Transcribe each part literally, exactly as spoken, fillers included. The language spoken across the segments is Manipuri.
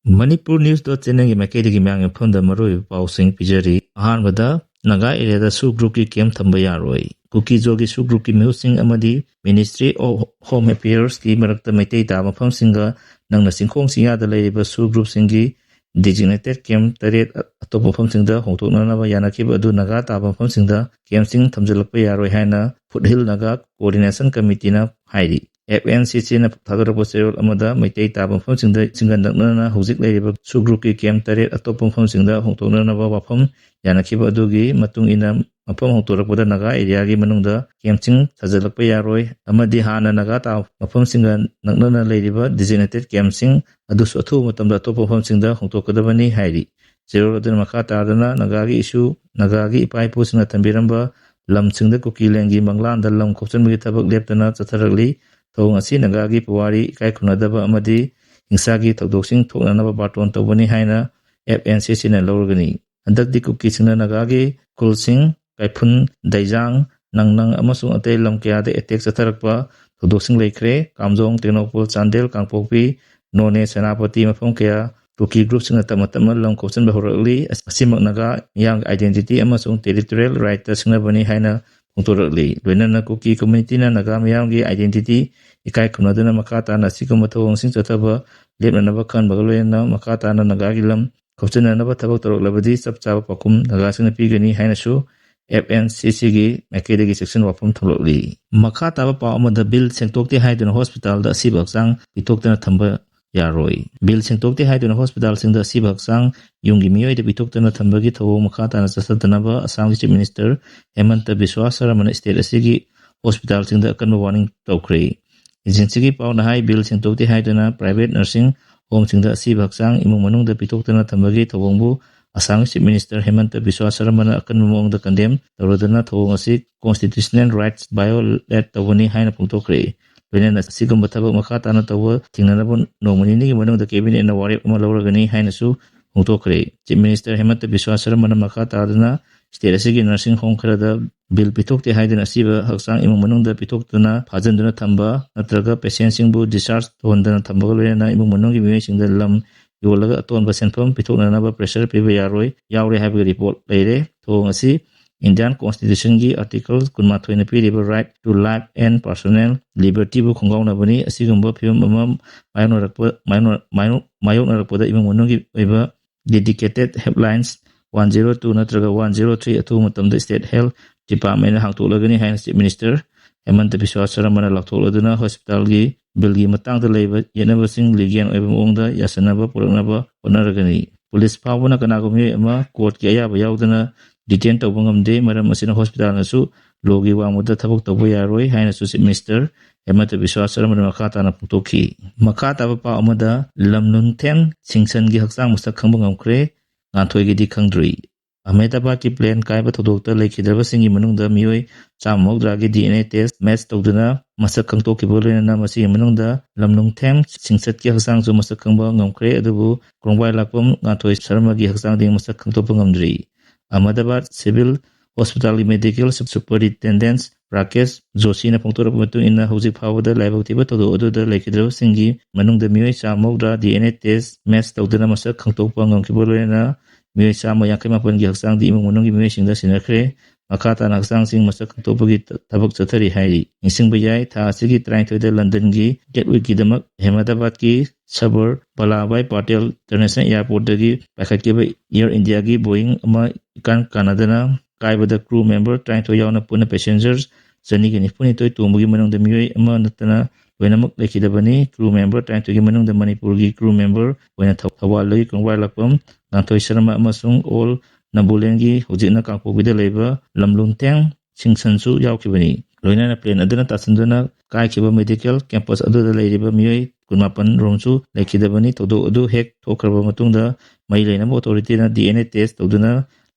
Manipur News dot channelꯒꯤ ꯃꯥꯏꯀꯩꯗꯒꯤ ꯃꯌꯥꯝꯒꯤ ꯃꯐꯝꯗ ꯃꯔꯨꯑꯣꯏꯕ ꯄꯥꯎꯁꯤꯡ ꯄꯤꯖꯔꯤ꯫ ꯑꯍꯥꯟꯕꯗ, ꯅꯥꯒꯥ ꯑꯦꯔꯤꯌꯥꯗ ꯁꯨ ꯒ꯭ꯔꯨꯞꯀꯤ ꯀꯦꯝꯞ ꯊꯝꯕ ꯌꯥꯔꯣꯏ꯫ ꯀꯨꯀꯤ ꯖꯣꯒꯤ ꯁꯨ ꯒ꯭ꯔꯨꯞꯀꯤ ꯃꯤꯍꯨꯠꯁꯤꯡ ꯑꯃꯗꯤ Ministry of Home Affairsꯀꯤ ꯃꯔꯛꯇ ꯃꯩꯇꯩ ꯇꯥꯕ ꯃꯐꯝꯁꯤꯡꯒ ꯅꯛꯅ ꯆꯤꯡꯈꯣꯡ ꯆꯤꯡꯌꯥꯗ ꯂꯩꯔꯤꯕ ꯁꯨ ꯒ꯭ꯔꯨꯞꯁꯤꯡꯒꯤ designated camp ꯇꯔꯦꯠ ꯑꯇꯣꯞꯄ ꯃꯐꯝꯁꯤꯡꯗ ꯍꯣꯡꯗꯣꯛꯅꯅꯕ ꯌꯥꯅꯈꯤꯕ ꯑꯗꯨ ꯅꯥꯒꯥ ꯇꯥꯕ ꯃꯐꯝꯁꯤꯡꯗ ꯀꯦꯝꯞꯁꯤꯡ ꯊꯝꯖꯤꯜꯂꯛꯄ ꯌꯥꯔꯣꯏ ꯍꯥꯏꯅ Foothill Naga Coordination Committeeꯅ ꯍꯥꯏꯔꯤ꯫ F N C Cꯅ ꯊꯥꯗꯣꯔꯛꯄ ꯆꯦꯔꯣꯜ ꯑꯃꯗ ꯃꯩꯇꯩ ꯇꯥꯕ ꯃꯐꯝꯁꯤꯡꯗ ꯁꯤꯡꯒ ꯅꯛꯅꯅ ꯍꯧꯖꯤꯛ ꯂꯩꯔꯤꯕ ꯁꯨ ꯒ꯭ꯔꯨꯞꯀꯤ ꯀꯦꯝꯞ ꯇꯔꯦꯠ ꯑꯇꯣꯞꯄ ꯃꯐꯝꯁꯤꯡꯗ ꯍꯣꯡꯗꯣꯛꯅꯅꯕ ꯋꯥꯐꯝ ꯌꯥꯅꯈꯤꯕ ꯑꯗꯨꯒꯤ ꯃꯇꯨꯡ ꯏꯟꯅ ꯃꯐꯝ ꯍꯣꯡꯗꯣꯔꯛꯄꯗ ꯅꯥꯒꯥ ꯑꯦꯔꯤꯌꯥꯒꯤ ꯃꯅꯨꯡꯗ ꯀꯦꯝꯞꯁꯤꯡ ꯁꯥꯖꯤꯜꯂꯛꯄ ꯌꯥꯔꯣꯏ ꯑꯃꯗꯤ ꯍꯥꯟꯅ ꯅꯥꯒꯥ ꯇꯥꯕ ꯃꯐꯝꯁꯤꯡꯒ ꯅꯛꯅꯅ ꯂꯩꯔꯤꯕ designated campꯁꯤꯡ ꯑꯗꯨꯁꯨ ꯑꯊꯨꯕ ꯃꯇꯝꯗ ꯑꯇꯣꯞꯄ ꯃꯐꯝꯁꯤꯡꯗ ꯍꯣꯡꯗꯣꯛꯀꯗꯕꯅꯤ ꯍꯥꯏꯔꯤ꯫ ꯆꯦꯔꯣꯜ ꯑꯗꯨꯅ ꯃꯈꯥ ꯇꯥꯗꯅ ꯅꯥꯒꯥꯒꯤ ꯏꯁꯨ, ꯅꯥꯒꯥꯒꯤ ꯏꯄꯥ ꯏꯄꯨꯁꯤꯡꯅ ꯊꯝꯕꯤꯔꯝꯕ ꯂꯝꯁꯤꯡꯗ ꯀꯨꯀꯤꯂꯦꯟꯒꯤ ꯃꯪꯂꯥꯟꯗ ꯂꯝ ꯈꯣꯞꯆꯟꯕꯒꯤ ꯊꯕꯛ ꯂꯦꯞꯇꯅ ꯆꯠꯊꯔꯛꯂꯤ꯫ ꯊꯧꯑꯣꯡ ꯑꯁꯤ ꯅꯥꯒꯥꯒꯤ ꯄꯨꯋꯥꯔꯤ ꯏꯀꯥꯏ ꯈꯨꯝꯅꯗꯕ ꯑꯃꯗꯤ ꯍꯤꯡꯁꯥꯒꯤ ꯊꯧꯗꯣꯛꯁꯤꯡ ꯊꯣꯛꯅꯅꯕ ꯕꯥꯔꯇꯣꯟ ꯇꯧꯕꯅꯤ ꯍꯥꯏꯅ F N C Cꯅ ꯂꯧꯔꯒꯅꯤ꯫ ꯍꯟꯗꯛꯇꯤ ꯀꯨꯀꯤꯁꯤꯡꯅ ꯅꯥꯒꯥꯒꯤ ꯈꯨꯜꯁꯤꯡ, ꯀꯥꯏꯐꯨꯟ, ꯗꯩꯖꯥꯡ, ꯅꯪꯅꯪ ꯑꯃꯁꯨꯡ ꯑꯇꯩ ꯂꯝ ꯀꯌꯥꯗ ꯑꯦꯇꯦꯛ ꯆꯠꯊꯔꯛꯄ ꯊꯧꯗꯣꯛꯁꯤꯡ ꯂꯩꯈ꯭ꯔꯦ꯫ ꯀꯥꯝꯖꯣꯡ, ꯇꯦꯡꯅꯧꯄꯜ, ꯆꯥꯟꯗꯦꯜ, ꯀꯥꯡꯄꯣꯛꯄꯤ, ꯅꯣꯅꯦ, ꯁꯦꯅꯥꯄꯇꯤ ꯃꯐꯝ ꯀꯌꯥ ꯀꯨꯀꯤ ꯒ꯭ꯔꯨꯞꯁꯤꯡꯅ ꯇꯞꯅ ꯇꯞꯅ ꯂꯝ ꯈꯣꯞꯆꯟꯕ ꯍꯧꯔꯛꯂꯤ꯫ ꯑꯁꯤꯃꯛ ꯅꯥꯒꯥ ꯃꯤꯌꯥꯝꯒꯤ identity ꯑꯃꯁꯨꯡ territorial rightꯇ ꯁꯤꯡꯅꯕꯅꯤ ꯍꯥꯏꯅ ꯐꯣꯡꯗꯣꯔꯛꯂꯤ꯫ ꯂꯣꯏꯅꯅ ꯀꯨꯀꯤ communityꯅ ꯅꯥꯒꯥ ꯃꯤꯌꯥꯝꯒꯤ identity ꯏꯀꯥꯏ ꯈꯨꯝꯅꯗꯨꯅ ꯃꯈꯥ ꯇꯥꯅ ꯑꯁꯤꯒꯨꯝꯕ ꯊꯧꯑꯣꯡꯁꯤꯡ ꯆꯠꯊꯕ ꯂꯦꯞꯅꯅꯕ ꯈꯟꯕꯒ ꯂꯣꯏꯅꯅ ꯃꯈꯥ ꯇꯥꯅ ꯅꯥꯒꯥꯒꯤ ꯂꯝ ꯈꯣꯞꯆꯟꯅꯅꯕ ꯊꯕꯛ ꯇꯧꯔꯛꯂꯕꯗꯤ ꯆꯞ ꯆꯥꯕ ꯄꯥꯎꯈꯨꯝ ꯅꯥꯒꯥꯁꯤꯡꯅ ꯄꯤꯒꯅꯤ ꯍꯥꯏꯅꯁꯨ F N C Cꯒꯤ ꯃꯥꯏꯀꯩꯗꯒꯤ ꯆꯦꯛꯁꯤꯟ ꯋꯥꯐꯝ ꯊꯝꯂꯛꯂꯤ꯫ ꯃꯈꯥ ꯇꯥꯕ ꯄꯥꯎ ꯑꯃꯗ, ꯕꯤꯜ ꯁꯦꯡꯗꯣꯛꯇꯦ ꯍꯥꯏꯗꯨꯅ ꯍꯣꯁꯄꯤꯇꯥꯜꯗ ꯑꯁꯤꯕ ꯍꯛꯆꯥꯡ ꯄꯤꯊꯣꯛꯇꯅ ꯊꯝꯕ ꯌꯥꯔꯣꯏ꯫ ꯕꯤꯜ ꯁꯦꯡꯗꯣꯛꯇꯦ ꯍꯥꯏꯗꯨꯅ ꯍꯣꯁꯄꯤꯇꯥꯜꯁꯤꯡꯗ ꯑꯁꯤꯕ ꯍꯛꯆꯥꯡ ꯌꯨꯝꯒꯤ ꯃꯤꯑꯣꯏꯗ ꯄꯤꯊꯣꯛꯇꯅ ꯊꯝꯕꯒꯤ ꯊꯧꯑꯣꯡ ꯃꯈꯥ ꯇꯥꯅ ꯆꯠꯊꯗꯅꯕ ꯑꯁꯥꯝꯒꯤ Chief Minister ꯍꯦꯃꯟꯇ ꯕꯤꯁ꯭ꯋꯥ ꯁꯔꯃꯅ state ꯑꯁꯤꯒꯤ ꯍꯣꯁꯄꯤꯇꯥꯜꯁꯤꯡꯗ ꯑꯀꯟꯕ warning ꯇꯧꯈ꯭ꯔꯦ꯫ Agencyꯒꯤ ꯄꯥꯎꯅ ꯍꯥꯏ, ꯕꯤꯜ ꯁꯦꯡꯗꯣꯛꯇꯦ ꯍꯥꯏꯗꯨꯅ private nursing homeꯁꯤꯡꯗ ꯑꯁꯤꯕ ꯍꯛꯆꯥꯡ ꯏꯃꯨꯡ ꯃꯅꯨꯡꯗ ꯄꯤꯊꯣꯛꯇꯅ ꯊꯝꯕꯒꯤ ꯊꯧꯑꯣꯡꯕꯨ ꯑꯁꯥꯝꯒꯤ Chief Minister ꯍꯦꯃꯟꯇ ꯕꯤꯁ꯭ꯋꯥ ꯁꯔꯃꯅ ꯑꯀꯟꯕ ꯃꯑꯣꯡꯗ condemn ꯇꯧꯔꯗꯨꯅ ꯊꯧꯑꯣꯡ ꯑꯁꯤ constitutional rights violate ꯇꯧꯕꯅꯤ ꯍꯥꯏꯅ ꯐꯣꯡꯗꯣꯛꯈ꯭ꯔꯦ꯫ ꯂꯣꯏꯅꯅ ꯑꯁꯤꯒꯨꯝꯕ ꯊꯕꯛ ꯃꯈꯥ ꯇꯥꯅ ꯇꯧꯕ ꯊꯤꯡꯅꯅꯕ ꯅꯣꯡꯃ ꯅꯤꯅꯤꯒꯤ ꯃꯅꯨꯡꯗ cabinetꯅ ꯋꯥꯔꯦꯞ ꯑꯃ ꯂꯧꯔꯒꯅꯤ ꯍꯥꯏꯅꯁꯨ ꯐꯣꯡꯗꯣꯛꯈ꯭ꯔꯦ꯫ Chief Minister ꯍꯦꯃꯟꯇ ꯕꯤꯁ꯭ꯋꯥ ꯁꯔꯃꯅ ꯃꯈꯥ ꯇꯥꯗꯨꯅ state ꯑꯁꯤꯒꯤ nursing home ꯈꯔꯗ ꯕꯤꯜ ꯄꯤꯊꯣꯛꯇꯦ ꯍꯥꯏꯗꯨꯅ ꯑꯁꯤꯕ ꯍꯛꯆꯥꯡ ꯏꯃꯨꯡ ꯃꯅꯨꯡꯗ ꯄꯤꯊꯣꯛꯇꯨꯅ ꯐꯥꯖꯤꯟꯗꯨꯅ ꯊꯝꯕ ꯅꯠꯇ꯭ꯔꯒ patientꯁꯤꯡꯕꯨ discharge ꯇꯧꯍꯟꯗꯅ ꯊꯝꯕꯒ ꯂꯣꯏꯅꯅ ꯏꯃꯨꯡ ꯃꯅꯨꯡꯒꯤ ꯃꯤꯑꯣꯏꯁꯤꯡꯗ ꯂꯝ ꯌꯣꯜꯂꯒ ꯑꯇꯣꯟꯕ ꯁꯦꯟꯐꯝ ꯄꯤꯊꯣꯛꯅꯅꯕ pressure ꯄꯤꯕ ꯌꯥꯔꯣꯏ ꯌꯥꯎꯔꯦ ꯍꯥꯏꯕꯒꯤ report ꯂꯩꯔꯦ꯫ ꯊꯧꯑꯣꯡ ꯑꯁꯤ Indian Constitutionꯒꯤ Article ꯀꯨꯟꯃꯥꯊꯣꯏꯅ ꯄꯤꯔꯤꯕ right to life and personal libertyꯕꯨ ꯈꯣꯡꯒꯥꯎꯅꯕꯅꯤ꯫ ꯑꯁꯤꯒꯨꯝꯕ ꯐꯤꯕꯝ ꯑꯃ ꯃꯥꯌꯣꯛꯅꯔꯛꯄ ꯃꯥꯌꯣꯛꯅ- ꯃꯥꯌꯣꯛ- ꯃꯥꯌꯣꯛꯅꯔꯛꯄꯗ ꯏꯃꯨꯡ ꯃꯅꯨꯡꯒꯤ ꯑꯣꯏꯕ dedicated helplines one zero two ꯅꯠꯇ꯭ꯔꯒ one zero three ꯑꯊꯨꯕ ꯃꯇꯝꯗ state health departmentꯅ ꯍꯥꯡꯗꯣꯛꯂꯒꯅꯤ ꯍꯥꯏꯅ Chief Minister ꯍꯦꯃꯟꯇ ꯕꯤꯁ꯭ꯋꯥ ꯁꯔꯃꯅ ꯂꯥꯎꯊꯣꯛꯂꯗꯨꯅ hospitalꯒꯤ billꯒꯤ ꯃꯇꯥꯡꯗ ꯂꯩꯕ ꯌꯦꯠꯅꯕꯁꯤꯡ legal ꯑꯣꯏꯕ ꯃꯑꯣꯡꯗ ꯌꯥꯁꯟꯅꯕ ꯄꯨꯔꯛꯅꯕ ꯍꯣꯠꯅꯔꯒꯅꯤ꯫ Police ꯐꯥꯎꯕꯅ ꯀꯅꯥꯒꯨꯝꯕ ꯃꯤꯑꯣꯏ ꯑꯃ courtꯀꯤ ꯑꯌꯥꯕ ꯌꯥꯎꯗꯅ detain ꯇꯧꯕ ꯉꯝꯗꯦ꯫ ꯃꯔꯝ ꯑꯁꯤꯅ hospitalꯅꯁꯨ lawꯒꯤ ꯋꯥꯡꯃꯗ ꯊꯕꯛ ꯇꯧꯕ ꯌꯥꯔꯣꯏ ꯍꯥꯏꯅꯁꯨ Chief Minister ꯍꯦꯃꯟꯇ ꯕꯤꯁ꯭ꯋꯥ ꯁꯔꯃꯅ ꯃꯈꯥ ꯇꯥꯅ ꯐꯣꯡꯗꯣꯛꯈꯤ꯫ ꯃꯈꯥ ꯇꯥꯕ ꯄꯥꯎ ꯑꯃꯗ, ꯂꯝꯂꯨꯡꯊꯦꯝ ꯁꯤꯡꯁꯟꯒꯤ ꯍꯛꯆꯥꯡ ꯃꯁꯛ ꯈꯪꯕ ꯉꯝꯈ꯭ꯔꯦ, ꯉꯥꯟꯊꯣꯏꯒꯤꯗꯤ ꯈꯪꯗ꯭ꯔꯤ꯫ ꯑꯍꯃꯦꯗꯥꯕꯥꯗꯀꯤ plane ꯀꯥꯏꯕ ꯊꯧꯗꯣꯛꯇ ꯂꯩꯈꯤꯗ꯭ꯔꯕꯁꯤꯡꯒꯤ ꯃꯅꯨꯡꯗ ꯃꯤꯑꯣꯏ ꯆꯥꯝꯃ ꯃꯧꯗ꯭ꯔꯥꯒꯤ DNA test match ꯇꯧꯗꯨꯅ ꯃꯁꯛ ꯈꯪꯗꯣꯛꯈꯤꯕꯒ ꯂꯣꯏꯅꯅ ꯃꯁꯤꯒꯤ ꯃꯅꯨꯡꯗ ꯂꯝꯂꯨꯡꯊꯦꯝ ꯁꯤꯡꯁꯠꯀꯤ ꯍꯛꯆꯥꯡꯁꯨ ꯃꯁꯛ ꯈꯪꯕ ꯉꯝꯈ꯭ꯔꯦ꯫ ꯑꯗꯨꯕꯨ ꯀꯣꯡꯕꯥꯏ ꯂꯥꯛꯄꯝ ꯉꯥꯟꯊꯣꯏ ꯁꯔꯃꯒꯤ ꯍꯛꯆꯥꯡꯗꯤ ꯃꯁꯛ ꯈꯪꯗꯣꯛꯄ ꯉꯝꯗ꯭ꯔꯤ꯫ Ahmedabad Civil Hospitalꯒꯤ medical superintendent Rakesh ꯖꯣꯁꯤꯅ ꯐꯣꯡꯗꯣꯔꯛꯄ ꯃꯇꯨꯡ ꯏꯟꯅ, ꯍꯧꯖꯤꯛ ꯐꯥꯎꯕꯗ ꯂꯥꯏꯕꯛ ꯊꯤꯕ ꯊꯧꯗꯣꯛ ꯑꯗꯨꯗ ꯂꯩꯈꯤꯗ꯭ꯔꯕꯁꯤꯡꯒꯤ ꯃꯅꯨꯡꯗ ꯃꯤꯑꯣꯏ ꯆꯥꯝꯃ ꯃꯧꯗ꯭ꯔꯥ DNA test match ꯇꯧꯗꯨꯅ ꯃꯁꯛ ꯈꯪꯗꯣꯛꯄ ꯉꯝꯈꯤꯕ ꯂꯣꯏꯅꯅ ꯃꯤꯑꯣꯏ ꯆꯥꯝꯃ ꯌꯥꯡꯈꯩ ꯃꯥꯄꯟꯒꯤ ꯍꯛꯆꯥꯡꯗꯤ ꯏꯃꯨꯡ ꯃꯅꯨꯡꯒꯤ ꯃꯤꯑꯣꯏꯁꯤꯡꯗ ꯁꯤꯟꯅꯈ꯭ꯔꯦ꯫ ꯃꯈꯥ ꯇꯥꯅ ꯍꯛꯆꯥꯡꯁꯤꯡ ꯃꯁꯛ ꯈꯪꯗꯣꯛꯄꯒꯤ ꯊ- ꯊꯕꯛ ꯆꯠꯊꯔꯤ ꯍꯥꯏꯔꯤ꯫ ꯅꯤꯡꯁꯤꯡꯕ ꯌꯥꯏ, ꯊꯥ ꯑꯁꯤꯒꯤ ꯇꯔꯥꯅꯤꯊꯣꯏꯗ ꯂꯟꯗꯟꯒꯤ Gatwickꯀꯤꯗꯃꯛ ꯑꯍꯃꯗꯥꯕꯥꯗꯀꯤ ꯁꯕꯔ ꯕꯂꯥꯚꯥꯏ ꯄꯥꯇꯦꯜ International Airportꯇꯒꯤ ꯄꯥꯏꯈꯠꯈꯤꯕ Air Indiaꯒꯤ Boeing ꯑꯃ ꯏꯀꯥꯟ ꯀꯥꯟꯅꯗꯅ ꯀꯥꯏꯕꯗ crew member ꯇꯔꯥꯅꯤꯊꯣꯏ ꯌꯥꯎꯅ ꯄꯨꯟꯅ passengers ꯆꯅꯤꯒ ꯅꯤꯐꯨꯅꯤꯊꯣꯏ ꯇꯣꯡꯕꯒꯤ ꯃꯅꯨꯡꯗ ꯃꯤꯑꯣꯏ ꯑꯃ ꯅꯠꯇꯅ ꯂꯣꯏꯅꯃꯛ ꯂꯩꯈꯤꯗꯕꯅꯤ꯫ Crew member ꯇꯔꯥꯅꯤꯊꯣꯏꯒꯤ ꯃꯅꯨꯡꯗ ꯃꯅꯤꯄꯨꯔꯒꯤ crew member ꯑꯣꯏꯅ ꯊꯧ- ꯊꯧꯕꯥꯜꯗꯒꯤ ꯀꯣꯡꯕꯥꯏ ꯂꯥꯛꯄꯝ ꯉꯥꯟꯊꯣꯏ ꯁꯔꯃ ꯑꯃꯁꯨꯡ ꯑꯣꯜ ꯅꯥꯒꯥꯂꯦꯟꯗꯒꯤ ꯍꯧꯖꯤꯛꯅ ꯀꯥꯡꯄꯣꯛꯄꯤꯗ ꯂꯩꯕ ꯂꯝꯂꯨꯡꯊꯦꯝ ꯁꯤꯡꯁꯟꯁꯨ ꯌꯥꯎꯈꯤꯕꯅꯤ꯫ ꯂꯣꯏꯅꯅ plane ꯑꯗꯨꯅ ꯇꯥꯁꯤꯟꯗꯨꯅ ꯀꯥꯏꯈꯤꯕ medical campus ꯑꯗꯨꯗ ꯂꯩꯔꯤꯕ ꯃꯤꯑꯣꯏ ꯀꯨꯟꯃꯥꯄꯟ ꯔꯣꯝꯁꯨ ꯂꯩꯈꯤꯗꯕꯅꯤ꯫ ꯊꯧꯗꯣꯛ ꯑꯗꯨ ꯍꯦꯛ ꯊꯣꯛꯈ꯭ꯔꯕ ꯃꯇꯨꯡꯗ ꯃꯔꯤ ꯂꯩꯅꯕ authorityꯅ DNA test ꯇꯧꯗꯨꯅ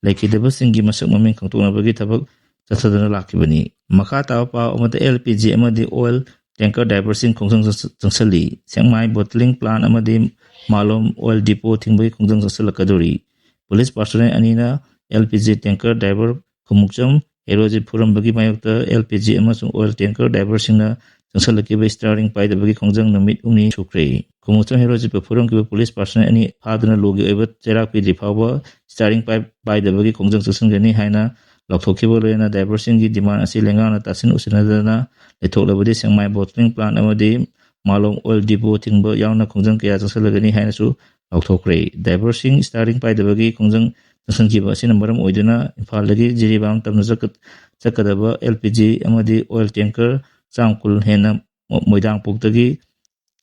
ꯂꯩꯈꯤꯗꯕꯁꯤꯡꯒꯤ ꯃꯁꯛ ꯃꯃꯤꯡ ꯈꯪꯗꯣꯛꯅꯕꯒꯤ ꯊꯕꯛ ꯆꯠꯊꯗꯨꯅ ꯂꯥꯛꯈꯤꯕꯅꯤ꯫ ꯃꯈꯥ ꯇꯥꯕ ꯄꯥꯎ ꯑꯃꯗ, LPG ꯑꯃꯗꯤ oil tanker driverꯁꯤꯡ ꯈꯣꯡꯖꯪ ꯆꯪꯁꯤꯜꯂꯤ꯫ ꯁꯦꯛꯃꯥꯏ bottling plant ꯑꯃꯗꯤ ꯃꯥꯂꯣꯝ oil depot ꯊꯤꯡꯕꯒꯤ ꯈꯣꯡꯖꯪ ꯆꯪꯁꯤꯜꯂꯛꯀꯗꯧꯔꯤ꯫ Police personnel ꯑꯅꯤꯅ LPG tanker driver Khumukcham Herojit ꯐꯨꯔꯝꯕꯒꯤ ꯃꯥꯌꯣꯛꯇ LPG ꯑꯃꯁꯨꯡ oil tanker driverꯁꯤꯡꯅ ꯆꯪꯁꯤꯜꯂꯛꯈꯤꯕ ꯏꯁꯇꯥꯔꯤꯡ ꯄꯥꯏꯗꯕꯒꯤ ꯈꯣꯡꯖꯪ ꯅꯨꯃꯤꯠ ꯍꯨꯝꯅꯤ ꯁꯨꯈ꯭ꯔꯦ꯫ ꯈꯣꯡꯎꯞꯆꯝ ꯍꯦꯔꯣꯖꯤꯠꯄꯨ ꯐꯨꯔꯝꯈꯤꯕ ꯄꯨꯂꯤꯁ ꯄꯥꯔꯁꯅꯦꯜ ꯑꯅꯤ ꯐꯥꯗꯨꯅ ꯂꯣꯒꯤ ꯑꯣꯏꯕ ꯆꯩꯔꯥꯛ ꯄꯤꯗ꯭ꯔꯤ ꯐꯥꯎꯕ ꯏꯁꯇꯥꯔꯤꯡ ꯄꯥꯏ-, ꯄꯥꯏꯗꯕꯒꯤ ꯈꯣꯡꯖꯪ ꯆꯪꯁꯤꯟꯒꯅꯤ ꯍꯥꯏꯅ ꯂꯥꯎꯊꯣꯛꯈꯤꯕ ꯂꯣꯏꯅꯅ ꯗ꯭ꯔꯥꯏꯚꯔꯁꯤꯡꯒꯤ ꯗꯤꯃꯥꯟ ꯑꯁꯤ ꯂꯩꯉꯥꯛꯅ ꯇꯥꯁꯤꯟ ꯎꯁꯤꯟꯅꯗꯅ ꯂꯩꯊꯣꯛꯂꯕꯗꯤ ꯁꯦꯡꯃꯥꯏ ꯕꯣꯇꯂꯤꯡ ꯄ꯭ꯂꯥꯟ ꯑꯃꯗꯤ ꯃꯥꯂꯣꯝ ꯑꯣꯏꯜ ꯗꯤꯄꯣ ꯊꯤꯡꯕ ꯌꯥꯎꯅ ꯈꯣꯡꯖꯪ ꯀꯌꯥ ꯆꯪꯁꯤꯜꯂꯒꯅꯤ ꯍꯥꯏꯅꯁꯨ ꯂꯥꯎꯊꯣꯛꯈ꯭ꯔꯦ꯫ ꯗ꯭ꯔꯥꯏꯚꯔꯁꯤꯡ ꯏꯁꯇꯥꯔꯤꯡ ꯄꯥꯏꯗꯕꯒꯤ ꯈꯣꯡꯖꯪ ꯆꯪꯁꯤꯟꯈꯤꯕ ꯑꯁꯤꯅ ꯃꯔꯝ ꯑꯣꯏꯗꯨꯅ ꯏꯝꯐꯥꯜꯗꯒꯤ ꯖꯤꯔꯤꯕꯥꯝ ꯇꯝꯅ ꯆꯠꯀ-, ꯆꯠꯀꯗꯕ ꯑꯦꯜ ꯄꯤ ꯖꯤ ꯑꯃꯗꯤ ꯑꯣꯏꯜ ꯇꯦꯡꯀꯔ ꯆꯥꯝ ꯀꯨꯟ ꯍꯦꯟꯅ ꯃꯣ-, ꯃꯣꯏꯗꯥꯡꯄꯣꯛꯇꯒꯤ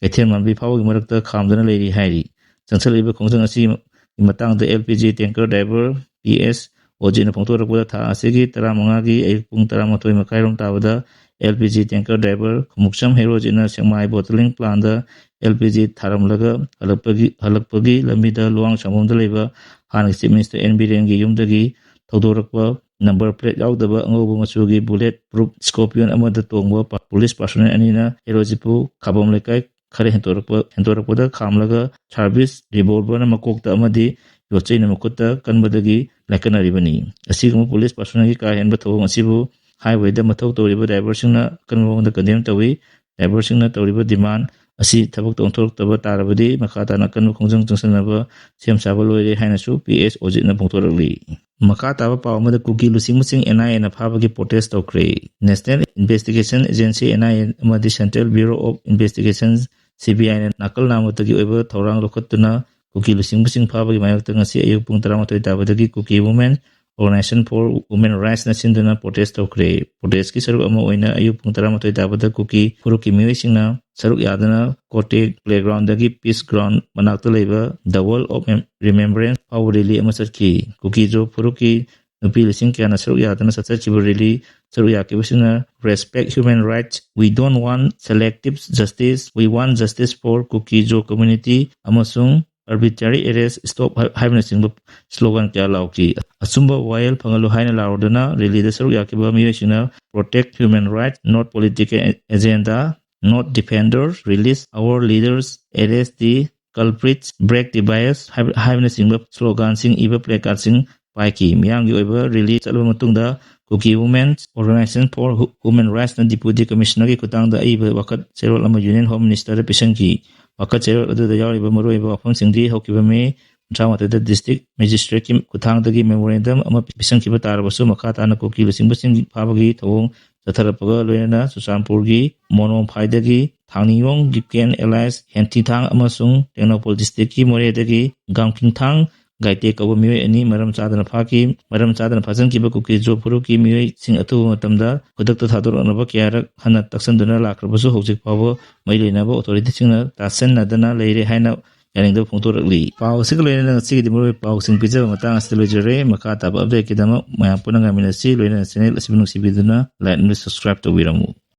ꯀꯩꯊꯦꯜ ꯃꯥꯟꯕꯤ ꯐꯥꯎꯕꯒꯤ ꯃꯔꯛꯇ ꯈꯥꯝꯗꯨꯅ ꯂꯩꯔꯤ ꯍꯥꯏꯔꯤ꯫ ꯆꯪꯁꯤꯜꯂꯛꯂꯤꯕ ꯈꯣꯡꯖꯪ ꯑꯁꯤꯒꯤ ꯃꯇꯥꯡꯗ L P G tanker driver P S ꯑꯣꯖꯤꯠꯅ ꯐꯣꯡꯗꯣꯔꯛꯄꯗ ꯊꯥ ꯑꯁꯤꯒꯤ ꯇꯔꯥꯃꯉꯥꯒꯤ ꯑꯌꯨꯛ ꯄꯨꯡ ꯇꯔꯥꯃꯥꯊꯣꯏ ꯃꯈꯥꯏꯔꯣꯝ ꯇꯥꯕꯗ L P G tanker driver Khongupcham ꯍꯦꯔꯣꯖꯤꯠꯅ ꯁꯦꯡꯃꯥꯏ ꯕꯣꯇꯂꯤꯡ ꯄ꯭ꯂꯥꯟꯗ ꯑꯦꯜ ꯄꯤ ꯖꯤ ꯊꯥꯔꯝꯂꯒ ꯍꯜꯂꯛꯄꯒꯤ, ꯍꯜꯂꯛꯄꯒꯤ ꯂꯝꯕꯤꯗ ꯂꯨꯋꯥꯡ ꯁꯪꯕꯝꯗ ꯂꯩꯕ ꯍꯥꯟꯅꯒꯤ ꯆꯤꯐ ꯃꯤꯅꯤꯁꯇꯔ ꯑꯦꯟ ꯕꯤꯔꯦꯟꯒꯤ ꯌꯨꯝꯗꯒꯤ ꯊꯧꯗꯣꯔꯛꯄ ꯅꯝꯕꯔ ꯄ꯭ꯂꯦꯠ ꯌꯥꯎꯗꯕ ꯑꯉꯧꯕ ꯃꯆꯨꯒꯤ ꯕꯨꯂꯦꯠ ꯄ꯭ꯔꯨꯐ ꯁ꯭ꯀꯣꯔꯄꯤꯌꯟ ꯑꯃꯗ ꯇꯣꯡꯕ ꯄ-, ꯄꯨꯂꯤꯁ ꯄꯥꯔꯁꯣꯅꯦꯜ ꯑꯅꯤꯅ ꯍꯦꯔꯣꯖꯤꯠꯄꯨ ꯈꯥꯕꯝ ꯂꯩꯀꯥꯏ ꯈꯔ ꯍꯦꯟꯗꯣꯔꯛꯄ, ꯍꯦꯟꯗꯣꯔꯛꯄꯗ ꯈꯥꯝꯂꯒ ꯁꯥꯔꯚꯤꯁ ꯔꯤꯚꯣꯜꯚꯔꯅ ꯃꯀꯣꯛꯇ ꯑꯃꯗꯤ ꯌꯣꯠꯆꯩꯅ ꯃꯈꯨꯠꯇ ꯀꯟꯕꯗꯒꯤ ꯂꯥꯏꯀꯠꯅꯔꯤꯕꯅꯤ꯫ ꯑꯁꯤꯒꯨꯝꯕ ꯄꯨꯂꯤꯁ ꯄꯥꯔꯁꯣꯅꯦꯜꯒꯤ ꯀꯥ ꯍꯦꯟꯕ ꯊꯧꯑꯣꯡ ꯑꯁꯤꯕꯨ ꯍꯥꯏꯋꯦꯗ ꯃꯊꯧ ꯇꯧꯔꯤꯕ ꯗ꯭ꯔꯥꯏꯚꯔꯁꯤꯡꯅ ꯑꯀꯟꯕ ꯃꯑꯣꯡꯗ ꯀꯟꯗꯦꯝ ꯇꯧꯏ꯫ ꯗ꯭ꯔꯥꯏꯚꯔꯁꯤꯡꯅ ꯇꯧꯔꯤꯕ ꯗꯤꯃꯥꯟ ꯑꯁꯤ ꯊꯕꯛꯇ ꯑꯣꯟꯊꯣꯔꯛꯇꯕ ꯇꯥꯔꯕꯗꯤ ꯃꯈꯥ ꯇꯥꯅ ꯑꯀꯟꯕ ꯈꯣꯡꯖꯪ ꯆꯪꯁꯤꯟꯅꯕ ꯁꯦꯝ ꯁꯥꯕ ꯂꯣꯏꯔꯦ ꯍꯥꯏꯅꯁꯨ ꯄꯤ ꯑꯦꯁ ꯑꯣꯖꯤꯠꯅ ꯐꯣꯡꯗꯣꯔꯛꯂꯤ꯫ ꯃꯈꯥ ꯇꯥꯕ ꯄꯥꯎ ꯑꯃꯗ ꯀꯨꯀꯤ ꯂꯨꯆꯤꯡꯕꯁꯤꯡ ꯑꯦꯟ ꯑꯥꯏ ꯑꯦꯅ ꯐꯥꯕꯒꯤ ꯄ꯭ꯔꯣꯇꯦꯁ ꯇꯧꯈ꯭ꯔꯦ꯫ National investigation agency, N I A, ꯑꯃꯗꯤ central bureau of investigation, C B ꯑꯥꯏꯅ ꯅꯥꯀꯜ ꯅꯥꯝꯃꯇꯒꯤ ꯑꯣꯏꯕ ꯊꯧꯔꯥꯡ ꯂꯧꯈꯠꯇꯨꯅ ꯀꯨꯀꯤ ꯂꯨꯆꯤꯡꯕꯁꯤꯡ ꯐꯥꯕꯒꯤ ꯃꯥꯌꯣꯛꯇ ꯉꯁꯤ ꯑꯌꯨꯛ ꯄꯨꯡ ꯇꯔꯥꯃꯥꯊꯣꯏ ꯇꯥꯕꯗꯒꯤ ꯀꯨꯀꯤ ꯋꯨꯃꯦꯟ ꯑꯣꯔꯒꯅꯥꯏꯖꯦꯁꯟ ꯐꯣꯔ ꯋꯨꯃꯦꯟ ꯔꯥꯏꯠꯁꯅ ꯁꯤꯟꯗꯨꯅ ꯄ꯭ꯔꯣꯇꯦꯁ ꯇꯧꯈ꯭ꯔꯦ꯫ ꯄ꯭ꯔꯣꯇꯦꯁꯀꯤ ꯁꯔꯨꯛ ꯑꯃ ꯑꯣꯏꯅ ꯑꯌꯨꯛ ꯄꯨꯡ ꯇꯔꯥꯃꯥꯊꯣꯏ ꯇꯥꯕꯗ ꯀꯨꯀꯤ ꯐꯨꯔꯨꯞꯀꯤ ꯃꯤꯑꯣꯏꯁꯤꯡꯅ ꯁꯔꯨꯛ ꯌꯥꯗꯨꯅ ꯀꯣꯇꯦꯛ ꯄ꯭ꯂꯦꯒ꯭ꯔꯥꯎꯟꯗꯒꯤ ꯄꯤꯁ ꯒ꯭ꯔꯥꯎꯟ ꯃꯅꯥꯛꯇ ꯂꯩꯕ ꯗ ꯋꯥꯜ ꯑꯣꯐ ꯔꯤꯃꯦꯝꯕ꯭ꯔꯦꯟꯁ ꯐꯥꯎꯕ ꯔꯦꯂꯤ ꯑꯃ ꯆꯠꯈꯤ꯫ ꯀꯨꯀꯤꯖꯣ ꯐꯨꯔꯨꯞꯀꯤ ꯅꯨꯄꯤ ꯂꯤꯁꯤꯡ ꯀꯌꯥꯅ ꯁꯔꯨꯛ ꯌꯥꯗꯨꯅ ꯆꯠꯊꯈꯤꯕ ꯔꯦꯂꯤ ꯁꯔꯨꯛ ꯌꯥꯈꯤꯕꯁꯤꯡꯅ "Respect human rights, we don't want selective justice, we want justice for Kuki-Zo community" ꯑꯃꯁꯨꯡ "Arbitrary arrest stop" ꯍꯥꯏ-, ꯍꯥꯏꯕꯅꯆꯤꯡꯕ ꯁ꯭ꯂꯣꯒꯥꯟ ꯀꯌꯥ ꯂꯥꯎꯈꯤ꯫ "ꯑꯆꯨꯝꯕ ꯋꯥꯌꯦꯜ ꯐꯪꯍꯜꯂꯨ" ꯍꯥꯏꯅ ꯂꯥꯎꯔꯗꯨꯅ ꯔꯦꯂꯤꯗ ꯁꯔꯨꯛ ꯌꯥꯈꯤꯕ ꯃꯤꯑꯣꯏꯁꯤꯡꯅ "Protect human rights, not political agenda, not defenders, release our leaders, arrest the culprits, break the bias" ꯍꯥꯏꯕ-, ꯍꯥꯏꯕꯅꯆꯤꯡꯕ ꯁ꯭ꯂꯣꯒꯥꯟꯁꯤꯡ ꯏꯕ ꯄ꯭ꯂꯦꯀꯥꯔꯠꯁꯤꯡ ꯄꯥꯏꯈꯤ꯫ ꯃꯤꯌꯥꯝꯒꯤ ꯑꯣꯏꯕ ꯔꯦꯂꯤ ꯆꯠꯂꯕ ꯃꯇꯨꯡꯗ Kuki Women's Organization for Human Rightsꯅ Deputy Commissionerꯒꯤ ꯈꯨꯠꯊꯥꯡꯗ ꯑꯏꯕ ꯋꯥꯀꯠ ꯆꯦꯔꯣꯜ ꯑꯃ Union Home Ministerꯗ ꯄꯤꯁꯤꯟꯈꯤ꯫ ꯋꯥꯀꯠ ꯆꯦꯔꯣꯜ ꯑꯗꯨꯗ ꯌꯥꯎꯔꯤꯕ ꯃꯔꯨꯑꯣꯏꯕ ꯋꯥꯐꯝꯁꯤꯡꯗꯤ ꯍꯧꯈꯤꯕ ꯃꯦ ꯀꯨꯟꯊ꯭ꯔꯥ ꯃꯥꯊꯣꯏꯗ district magistrateꯀꯤ ꯈꯨꯠꯊꯥꯡꯗꯒꯤ memorandum ꯑꯃ ꯄꯤꯁꯤꯟꯈꯤꯕ ꯇꯥꯔꯕꯁꯨ, ꯃꯈꯥ ꯇꯥꯅ ꯀꯨꯀꯤ ꯂꯨꯆꯤꯡꯕꯁꯤꯡ ꯐꯥꯕꯒꯤ ꯊꯧꯑꯣꯡ ꯆꯠꯊꯔꯛꯄꯒ ꯂꯣꯏꯅꯅ ꯆꯨꯔꯆꯥꯟꯄꯨꯔꯒꯤ ꯃꯣꯅꯣꯐꯥꯏꯗꯒꯤ ꯊꯥꯡꯅꯤꯌꯣꯡ ꯒꯤꯞꯀꯦꯟ ꯑꯦꯂꯥꯏꯁ ꯍꯦꯟꯊꯤꯊꯥꯡ ꯑꯃꯁꯨꯡ ꯇꯦꯡꯅꯧꯄꯜ districtꯀꯤ ꯃꯣꯔꯦꯗꯒꯤ ꯒꯥꯡꯐꯤꯡꯊꯥꯡ ꯒꯥꯏꯇꯦ ꯀꯧꯕ ꯃꯤꯑꯣꯏ ꯑꯅꯤ ꯃꯔꯝ ꯆꯥꯗꯅ ꯐꯥꯈꯤ꯫ ꯃꯔꯝ ꯆꯥꯗꯅ ꯐꯥꯖꯤꯟꯈꯤꯕ ꯀꯨꯀꯤ ꯖꯣ ꯐꯨꯔꯨꯞꯀꯤ ꯃꯤꯑꯣꯏꯁꯤꯡ ꯑꯊꯨꯕ ꯃꯇꯝꯗ ꯈꯨꯗꯛꯇ ꯊꯥꯗꯣꯔꯛꯅꯕ ꯀꯌꯥꯔꯛ ꯍꯟꯅ ꯇꯛꯁꯟꯗꯨꯅ ꯂꯥꯛꯈ꯭ꯔꯕꯁꯨ, ꯍꯧꯖꯤꯛ ꯐꯥꯎꯕ ꯃꯔꯤ ꯂꯩꯅꯕ authorityꯁꯤꯡꯅ ꯇꯥꯁꯤꯟꯅꯗꯅ ꯂꯩꯔꯦ ꯍꯥꯏꯅ ꯌꯥꯅꯤꯡꯗꯕ ꯐꯣꯡꯗꯣꯔꯛꯂꯤ꯫ ꯄꯥꯎ ꯑꯁꯤꯒ ꯂꯣꯏꯅꯅ ꯉꯁꯤꯒꯤꯗꯤ ꯃꯔꯨꯑꯣꯏꯕ ꯄꯥꯎꯁꯤꯡ ꯄꯤꯖꯕ ꯃꯇꯥꯡ ꯑꯁꯤꯗ ꯂꯣꯏꯖꯔꯦ꯫ ꯃꯈꯥ ꯇꯥꯕ updateꯀꯤꯗꯃꯛ ꯃꯌꯥꯝ ꯄꯨꯟꯅ ꯉꯥꯏꯃꯤꯟꯅꯁꯤ꯫ ꯂꯣꯏꯅꯅ channel ꯑꯁꯤꯕꯨ ꯅꯨꯡꯁꯤꯕꯤꯗꯨꯅ like ꯑꯃꯗꯤ subscribe ꯇꯧꯕꯤꯔꯝꯃꯨ꯫